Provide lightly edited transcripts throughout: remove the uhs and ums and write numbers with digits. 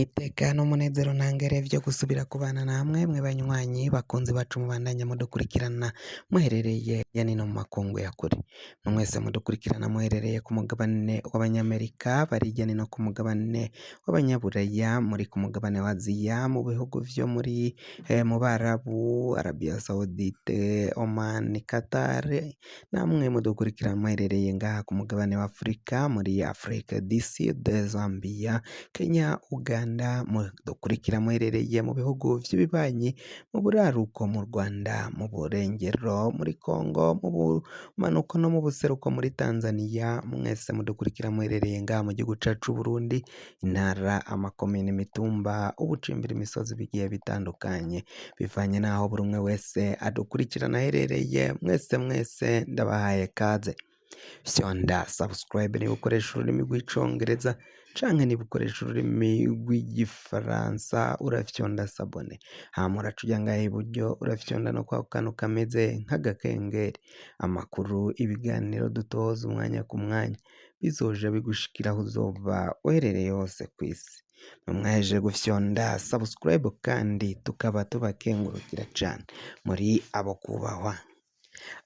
N'iteka n'umunezero ntangere vyo gusubira kubana namwe mwe banywanyi bakunzi bacu mubandanya mudukurikirana muherereye hirya no hino mu makungu ya kure. Mwe mwese mudukurikirana muherereye ku mugabane w'abanyamerika, bari hirya no hino ku mugabane w'abanyaburaya, muri ku mugabane wa Aziya, mu bihugu vyo muri mu Barabu, Arabia Saudite, Oman, Qatar, namwe mudukurikirana muherereye ngaha ku mugabane wa Afrika, muri Afrique du Sud, Zambia, Kenya, Uganda, mudukurikira muherereye mu bihugu vy'ibibanyi, mu buraruko mu Rwanda, mu burengero muri Congo, mu bumanuko no mu buseruko muri Tanzania, mwese mudukurikira muherereye ngaha mu gihugu cacu c'Uburundi, intara, amakomine, imitumba, ubucimbira imisozi bigiye bitandukanye, bivanye n'aho buri umwe wese adukurikirana aherereye, mwese mwese ndabahaye kaze. Fyonda subscribe niba ukoresha ururimi rw'icongereza canke niba ukoresha ururimi rw'igifaransa urafyonda s'abonner, hama uraca uja ngaha iburyo urafyonda no kwako kantu kameze nk'agakengeri. Amakuru, ibiganiro dutoza umwanya ku mwanya bizoja bigushikira aho uzoba uherereye hose kw'isi. Mwe mwahejeje gufyonda subscribe kandi tukaba tubakengurukira cane muri abo kubahwa.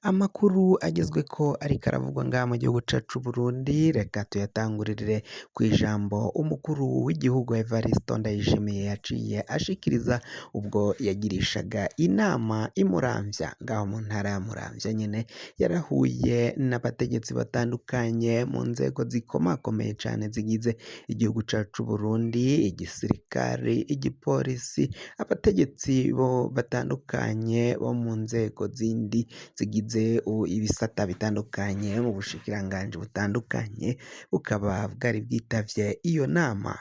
Amakuru agezweko ariko aravugwa ngaha mu gihugu cacu c'Uburundi, reka tuyatangurire kw'ijambo umukuru w'igihugu Evariste Ndayishimiye yaciye ashikiriza ubwo yagirishaga inama i Muramvya, ngaho mu ntara ya Muramvya nyene yarahuye n'abategetsi batandukanye mu nzego zikomakomeye cane zigize igihugu cacu c'Uburundi, igisirikare, igipolisi, abategetsi bo batandukanye bo mu nzego zindi zigize ibisata bitandukanye mu bushikiranganji butandukanye, bukaba bwari bwitavye iyo nama.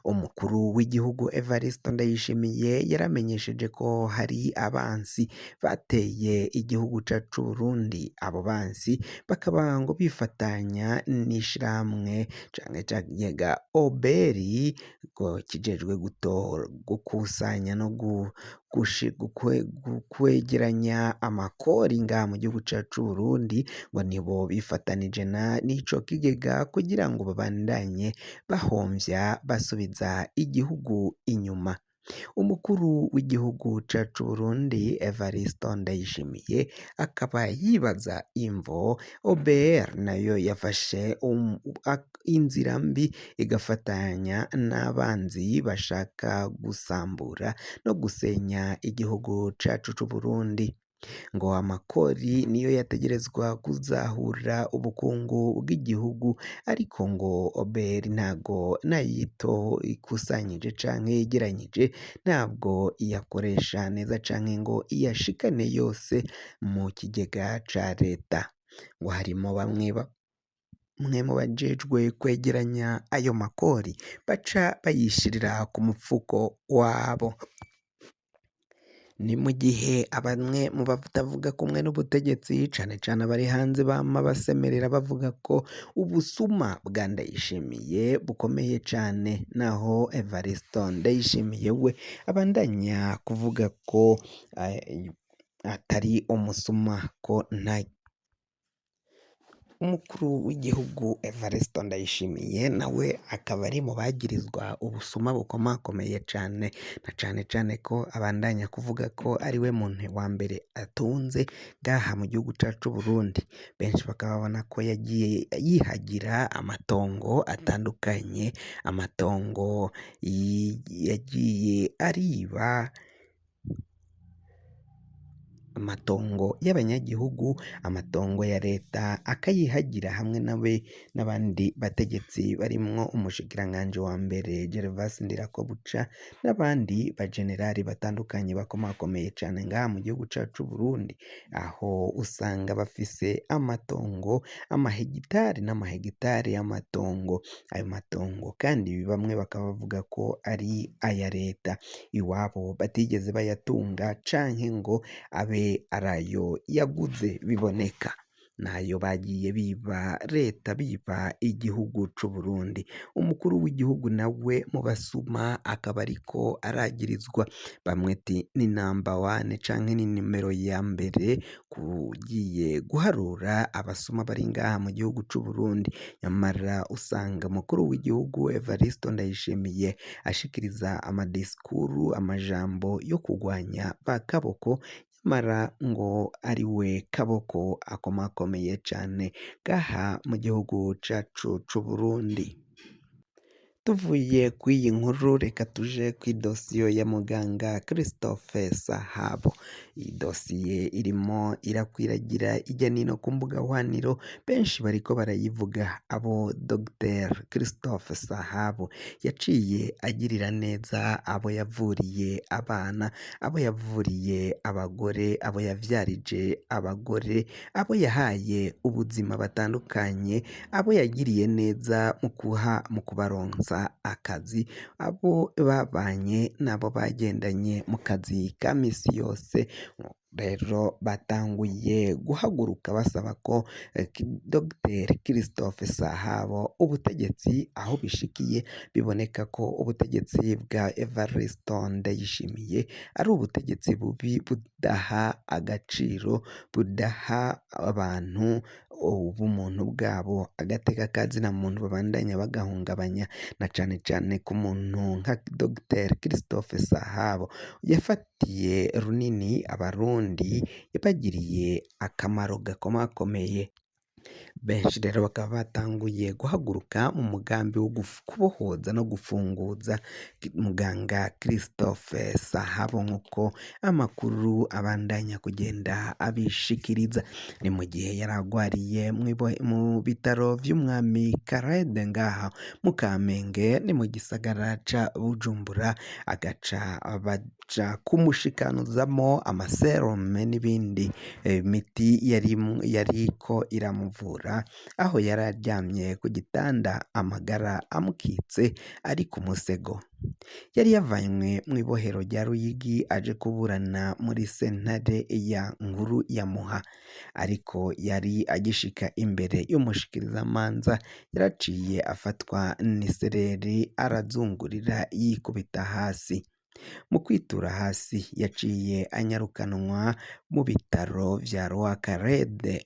Umukuru w'igihugu Evariste Ndayishimiye yaramenyesheje ko hari abansi bateye igihugu cacu c'Uburundi, abo bansi bakaba ngo bifatanya n'ishirahamwe canke ca kigega Oberi ngo kijejwe gukusanya no kwegeranya amakori ngaha mu gihugu cacu c'Uburundi, ngo nibo bifatanije n'ico kigega kugira ngo babandanye bahomvya basubiza igihugu inyuma. Umukuru w'igihugu cacu c'Uburundi Evariste Ndayishimiye akaba yibaza imvo OBR nayo yafashe inzira mbi igafatanya n'abanzi bashaka gusambura no gusenya igihugu cacu c'Uburundi. Ngo amakori niyo yategerezwa kuzahura ubukungu bw'igihugu, ariko ngo OBR ntago nayito ikusanyije canke yegeranyije ntabwo iyakoresha neza canke ngo iyashikane yose mu kigega ca leta. Ngo harimo bamwe bamwe mu bajejwe kwegeranya ayo makori baca bayishirira ku mufuko wabo. Ni mu gihe bamwe mu batavuga kumwe n'ubutegetsi cane cane abari hanze bama basemerera bavuga ko ubusuma bwa Ndayishimiye bukomeye cane, naho Evariste Ndayishimiye we abandanya kuvuga ko atari umusuma ko nta. Umukuru w'igihugu Evariste Ndayishimiye nawe akaba ari mu bagirizwa ubusuma bukomakomeye cane, na cane cane ko abandanya kuvuga ko ari we muntu wa mbere atunze ngaha mu gihugu cacu c'Uburundi. Benshi bakaba babona ko yagiye yihagira amatongo atandukanye, amatongo yagiye ariba amatongo y'abanyagihugu, amatongo ya leta akayihagira hamwe nawe n'abandi bategetsi barimwo umushikiranganji wa mbere Gervais Ndirakobuca n'abandi bajenerali batandukanye bakomakomeye cane ngaha mu gihugu cacu c'Uburundi, aho usanga bafise amatongo, amahegitari n'amahegitari y'amatongo. Ayo matongo kandi bamwe bakaba bavuga ko ari aya leta, iwabo batigeze bayatunga canke ngo abe arayo yaguze biboneka. Nayo bagiye biba leta biba igihugu c'Uburundi. Umukuru w'igihugu nawe mu basuma akaba ariko aragirizwa, bamwe ati ni namba wane canke ni nimero ya mbere kugiye guharura abasuma bari ngaha mu gihugu c'Uburundi. Nyamara usanga umukuru w'igihugu Evariste Ndayishimiye ashikiriza amadisikuru, amajambo yo kugwanya ba kaboko, nyamara ngo ari we kaboko akomakomeye cane ngaha mu gihugu cacu c'Uburundi. Tuvuye kw'iyi nkuru reka tuje kw'idosiye ya muganga Christophe Sahabo. Iyi dosiye irimo irakwiragira ijya nino ku mbuga hwaniro, benshi bariko barayivuga. Abo Dr Christophe Sahabo yaciye agirira neza abo yavuriye abana, abo yavuriye abagore, abo yavyarije abagore, abo yahaye ubuzima batandukanye, abo yagiriye neza mu kuha mu kubaronsa akazi, abo babanye n'abo bagendanye mu kazi ka misi yose. Rero batanguye guhaguruka basaba ko Dr Christophe Sahabo ubutegetsi aho bishikiye biboneka ko ubutegetsi bwa Evariste Ndayishimiye ari ubutegetsi bubi budaha agaciro, budaha abantu ubumuntu bwabo, agateka ka zina muntu babandanya bagahungabanya, na cane cane ku muntu nka Dr Christophe Sahabo yafatiye runini Abarundi, yabagiriye akamaro gakomakomeye. Benshi rero bakaba batanguye guhaguruka mu mugambi wo kubohoza no gufunguza muganga Christophe Sahabo nk'uko amakuru abandanya kugenda abishikiriza. Ni mu gihe yari agwariye mu bitaro vy'umwami Karede ngaha mu Kamenge, ni mu gisagara ca Bujumbura, agaca baja kumushikanuzamo amaserume n'ibindi miti yariko iramuvura, aho yari aryamye ku gitanda amagara amukitse ari ku musego. Yari yavanywe mw'ibohero rya Ruyigi aje kuburana muri sentare ya nkuru ya Muha, ariko yari agishika imbere y'umushikirizamanza yaraciye afatwa n'isereri arazungurira yikubita hasi. Mu kwitura hasi yaciye anyarukanwa mu bitaro vya Rwakarede,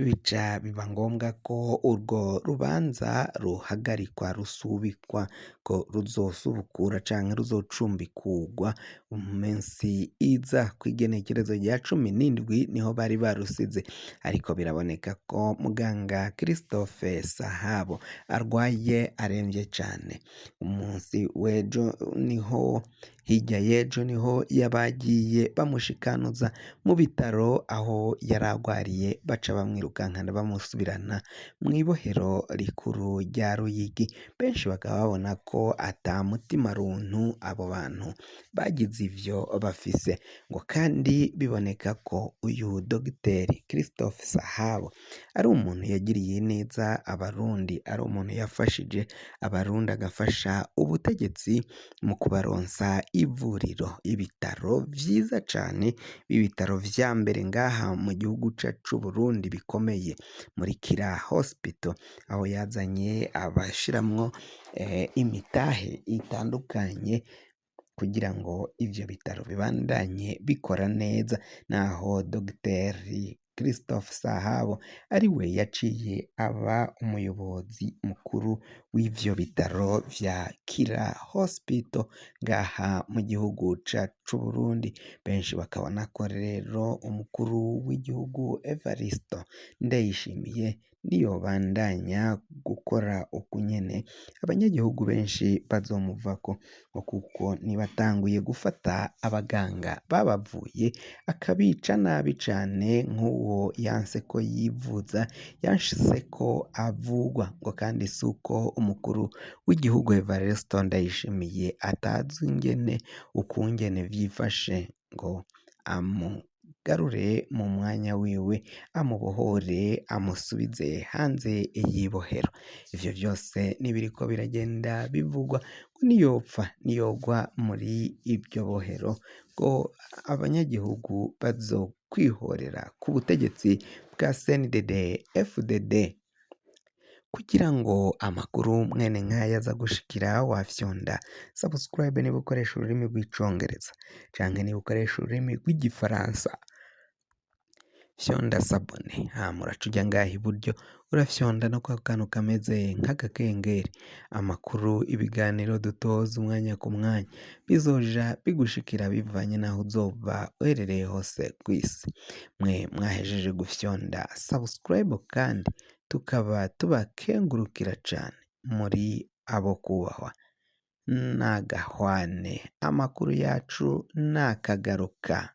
bica biba ngombwa ko urwo rubanza ruhagarikwa rusubikwa, ko ruzosubukura canke ruzocumbikugwa mu minsi iza kw'igenekerezo rya 17 niho bari barusize. Ariko biraboneka ko muganga Christophe Sahabo arwaye aremvye cane. Umunsi w'ejo niho, hirya y'ejo niho yabagiye bamushikanuza mu bitaro aho yari agwariye, baca bamwirukankana bamusubirana mw'ibohero rikuru rya Ruyigi. Benshi bakaba babona ko ata mutima runtu abo bantu bagize ivyo bafise, ngo kandi biboneka ko uyu Dr Christophe Sahabo ari umuntu yagiriye neza Abarundi, ari umuntu yafashije Abarundi agafasha ubutegetsi mu kubaronsa ivuriro, ibitaro vyiza cane, ibitaro vya mbere ngaha mu gihugu cacu c'Uburundi bikomeye, muri Kira Hospital, aho yazanye abashiramwo imitahe itandukanye kugira ngo ivyo bitaro bibandanye bikora neza. Naho Dr Christophe Sahabo ari we yaciye aba umuyobozi mukuru w'ivyo bitaro vya Kira Hospital ngaha mu gihugu cacu c'Uburundi. Benshi bakabona ko rero umukuru w'igihugu Evariste Ndayishimiye niyobandanya gukora uku nyene, abanyagihugu benshi bazomuvako, ngo kuko nibatanguye gufata abaganga babavuye akabica nabi cane, nk'uwo yanse ko yivuza, yanse ko avugwa, ngo kandi suko umukuru w'igihugu Evariste Ndayishimiye atazi ingene ukungene vyifashe ngo amugarure mu mwanya wiwe, amubohore, amusubize hanze y'ibohero. Ivyo vyose nibiriko biragenda bivugwa, ngo niyopfa niyogwa muri iryo bohero ngo abanyagihugu bazo kwihorera ku butegetsi bwa CNDD FDD. Kugira ngo amakuru mwene nk'aya aza gushikira, wafyonda subscribe niba ukoresha ururimi rw'Icongereza, canke niba ukoresha ururimi rw'Igifaransa fyonda s'abonner, hama uraca uja ngaha iburyo, urafyonda no kwa kantu kameze nk'agakengeri. Amakuru, ibiganiro dutoza umwanya ku mwanya bizoja bigushikira bivanye n'aho uzoba uherereye hose kw'isi. Mwe mwahejeje gufyonda subscribe kandi tukaba tubakengurukira cane, muri abo kubahwa n'agahwane. Amakuru yacu nakagaruka.